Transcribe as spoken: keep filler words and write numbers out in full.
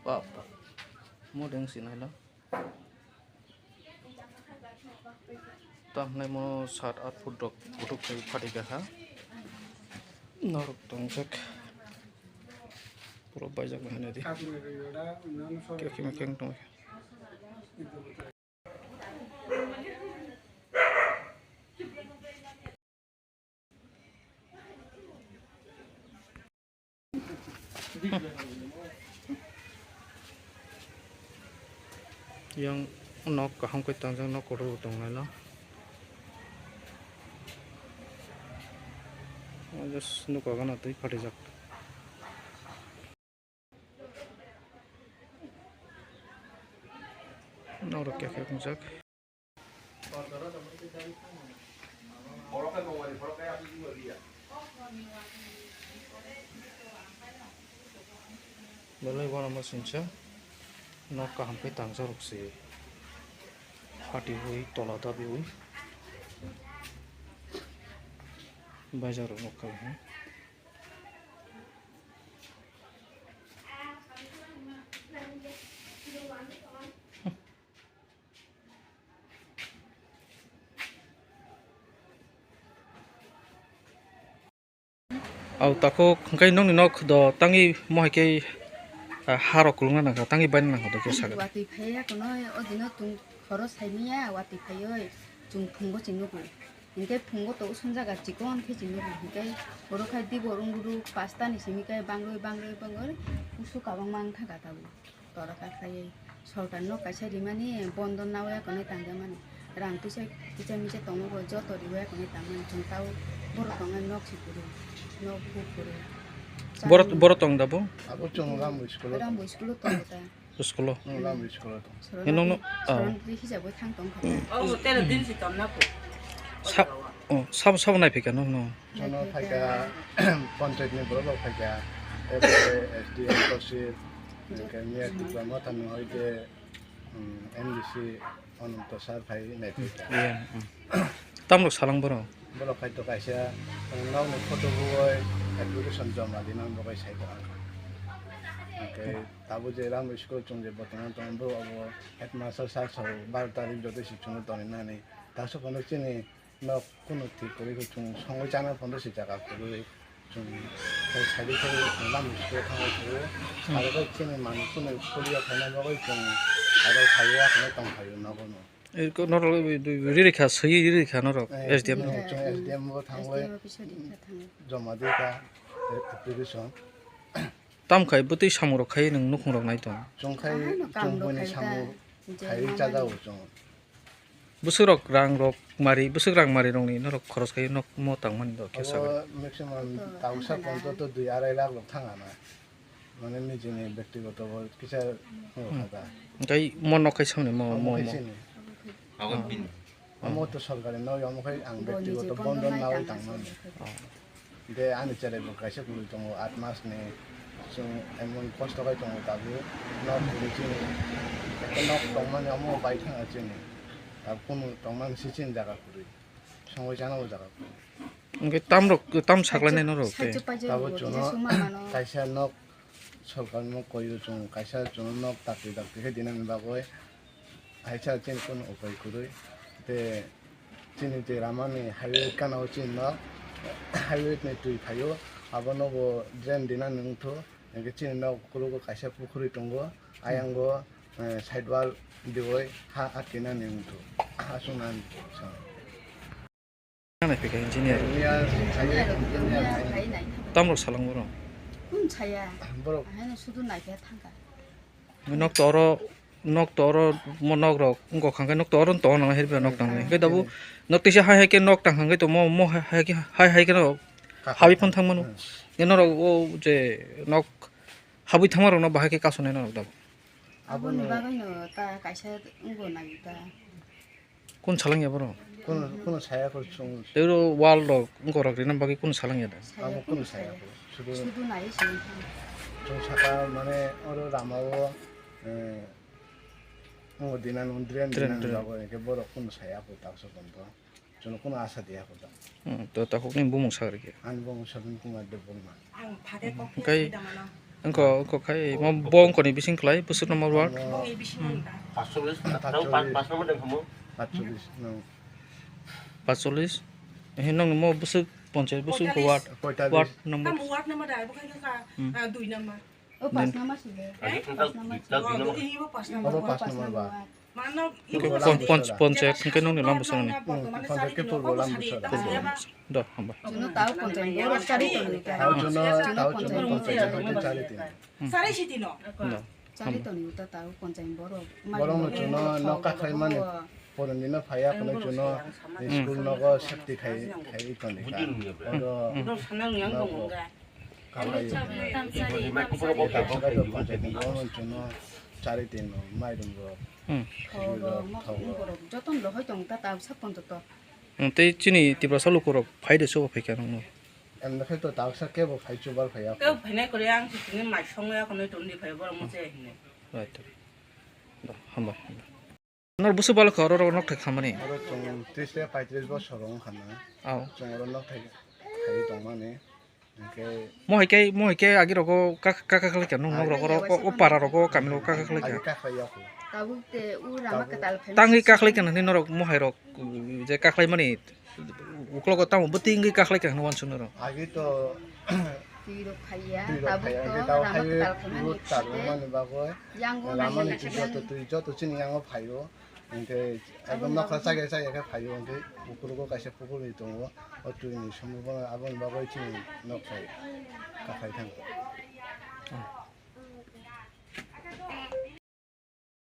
Bap, bap. Mo deng si nailo. Tamhnai mo sat at foot rok kutuk khai phati kha. Norok tongjak. Pura baijak bai hinwi di. Khe khe ma khe wng tong. Yang nok kaham khe tongjak, nok kotor bo tonglaino. Just nuka gana twi phatijak. Norok khe khe wngjak. Belai uanama singcha nok kaham khe tangsa rok se. Phati hui tola dabi hui. Bajar rok nokha. Au takhuk hwnkhe nokni nok do tangwi mohai khe, ah, harok kulungna nangkha, tangwi baina nangkha do khe sakha. Watwi phaiya kono o dino tung khoro saimanya watwi phaioi chung phungo chini nugo. Hinkhe phungo to usung jaga chikon khe chini nugo. Hinkhe oro khai dibor wngru pasta ni simi khe bangroi bangroi bangroi usu kabang mang thangkha tabuk. Tora kakhaiwi sorkar no kaisa rimani bondo nawi akonwi tangjakmani. Rang tisa tisa misa tongma bo joto riwi akonwi tangmani. Chwng tao borok tongnai nok si kwrwi, nok buk kwrwi. Borok, borok tong da bo? Abo chwng Rambo school o Rambo tongo. School o tongo ta. School o? Hmm, Rambo school o tongo. Sorkar Nokno, ah. Sorkar hisabo thang tong kha. Oh, tera din si tong na po. Sa-, oh, sabo, sabo nai phika nokno? Jono phaikha, panchayat ni borok rok phaikha, S D M, S D M, tosil, hwnkhe miya kwcham o thani hoi khe, um, M D C Ananto sir phai nai phaikha. Iya, um. Tamrok salang borok? Borok khai to kaisa, um, nokni photo bui application joma dinani bagwi sai tongo. Hwnkhe tabuk je Rambo school chwng je botongo tongo, borok abo headmaster sir sao baro tarik jotoi se chwngno tonwi nani. Taksa phano chini nok kunu thik kwrwi khe chwng songwi chana phono se jaga kwrwi chwng sai sadi khe lam school thangwi phuru saro khe chini manwi kunu polio khaina bagwi chwng aro phaiwi akheno tong phaio nogo no. Norok riri kha swi riri kha norok. Eh, S D M no. Chwng S D M o thangwi S D M office o ringkha thangwi. Joma di kha application. Tam khai bwtwi samung rok khai nwng nukhung rok nai tong. Chwng khai chwng buini samung khai chajao chwng. Bwswk rok rang rok mari, bwswk rang mari rokni norok khoros khai nok mo tangmani do khe saga. Abo maximum tausa ponto to dui arai lakh rok thang ana. Mane nijini bektigoto bo kisa kha da. Tei mo nok khai samni mo mo mo. Abo to sorkari nok, omo khai ang bektigoto bondo nawi tangmani. De ani cherai bo kaisa kwrwi tongo, aat mas ni chwng emon kosto khai tongo tabuk. Nok kwrwi chini, ekta nok tongmani omo bai thangna chini. Tabuk kunu tongmani se chini jaga kwrwi. Songwi chana o jaga kwrwi. Hwnkhe tamrok, tam saklainai norok tei? Tabuk chwngno kaisa nok sorkar no koio chwng kaisa chwngno nok dakti dakti khe dinani bagwi haisa chini kunu upai kwrwi. Tei chini twi ramani highway gana o chini nok highway ni twi phaio, abono bo drain dinani wngthu, hwnkhe chini nok ukologo kaisa pukhuri tongo, ayango, eh, side wall diwi ha atkinani wngthu, ha chwngnani. Nana pika engineer. Engineer, engineer, engineer. Tamrok salang borok? Kun saya. Borok. Ahai no sudu naikhe thangkha. Nok to oro, nok to oro, mo nok rok wngkha hwnkhe nok to oro tong nang herbi nok tang. Hwnkhe dabu nok tisa hai hai khe nok tang hwnkhe to mo, mo hai hai khe, hai hai khe no habi phone thang mano. Hmm. Norok o je nok habwi thangma rok no bahai khe kasonai norok dabu. Aboni bagwi no ta kaisa wngbo nai ta. Kun salang ya borok? Kun, kun saya ko chung. Tei oro wall rok wngkok rok rina bagwi kun salang ya da? Abo kun saya ko. Sudu, sudu nai se. Chung saka mane oro rama o, eh, ngo dinan, drain dinan bago ke borok kun saya ko tak so kon to. Chung kun asa dia ko ta. Hmm, to ta hok ni bumung sagri ke. Ani bumung Sabin Kumar Debbarma. Ang phade kok. Kai. Dama no. Wngkha, wngkha khai, mo bo wngkha ni bising khlai, bwswk number ward? Mo Bong ibisi nang ta. Paanchchollish, Paanchchollish. Paanchchollish, no. Paanchchollish. He, nang mo bwswk ponchayat, bwswk wngkha ward? Poitalis. Ward number. Tam ward number da, bo khai kha, Hmm. ah, dui number. O, pas Din. Number sile. Eh? Pas number sile. Oh, bo, eh, bo pas number. Obo pas number ba. Mano, Oke, ibu pon-, pon-, ponchayat hwnkhe nokni Lambuchangni. Hmm, ponchayat khe purbo Lambuchang. Purbo Lambuchang. Do, hambai. Juno tao ponchayat borok chari tonwi ta. Tao juno, juno tao juno ponchayat ponchayat hwnkhe chari tini. Hmm. Chari sitino. Do. Chari tonwi ta tao ponchayat borok. Borok no juno nok kakhwlai mani. Porondino phaiya khwlai juno school nogo safety khai, khai tongwi kha. Oro Hmm. Kakhwlai. Chari tini mairum rok. Hmm. Khirok, thok rok. Joton lohoi tong ta tao sak ponto to. Hmm, tei chini Tiprasa lukurok phai de sobo phaikha nokno. Em, nakhai to tao sak kebo phai chubar phaiya. Kebo phainai kore ang tini mai songya khonoi tongdi phai borok mo se hinai. Right. Do, hambai. Nor busu balok oro ro nok thai khamani. Oro chwng tris tei paitris bosor wng kha na. Aw. Chwng oro nok thai khai tongmani. Hwnkhe Mo hai khe, mo hai khe agi rogo ka, ka, ka khlai kha, nung nok rogo ro, o, o para rogo, kami rogo ka, ka khlai kha. Agi ka khlai ya kho. Tabuk te u rama kwtal khe. Tangwi ka khlai kha nini norok mo hai rok, je ka khlai mani, uklogo tamo bwtwi wngwi ka khlai kha hwnwi uansuknai rok. Agi to Twi rok phaiya, twi rok tabuk phaiya, to hwnkhe tamo rama hai kwtal khe mani road kwtal khe. Mani bagwi yang o lamani nai twi joto twi joto chini yango phaio. Hwnkhe ekdom nokha chaya chaya khe phaio, hwnkhe ukurugo kaisa pukurni tongo, o twini somono aboni bagwi chini nok phai kakhai thang.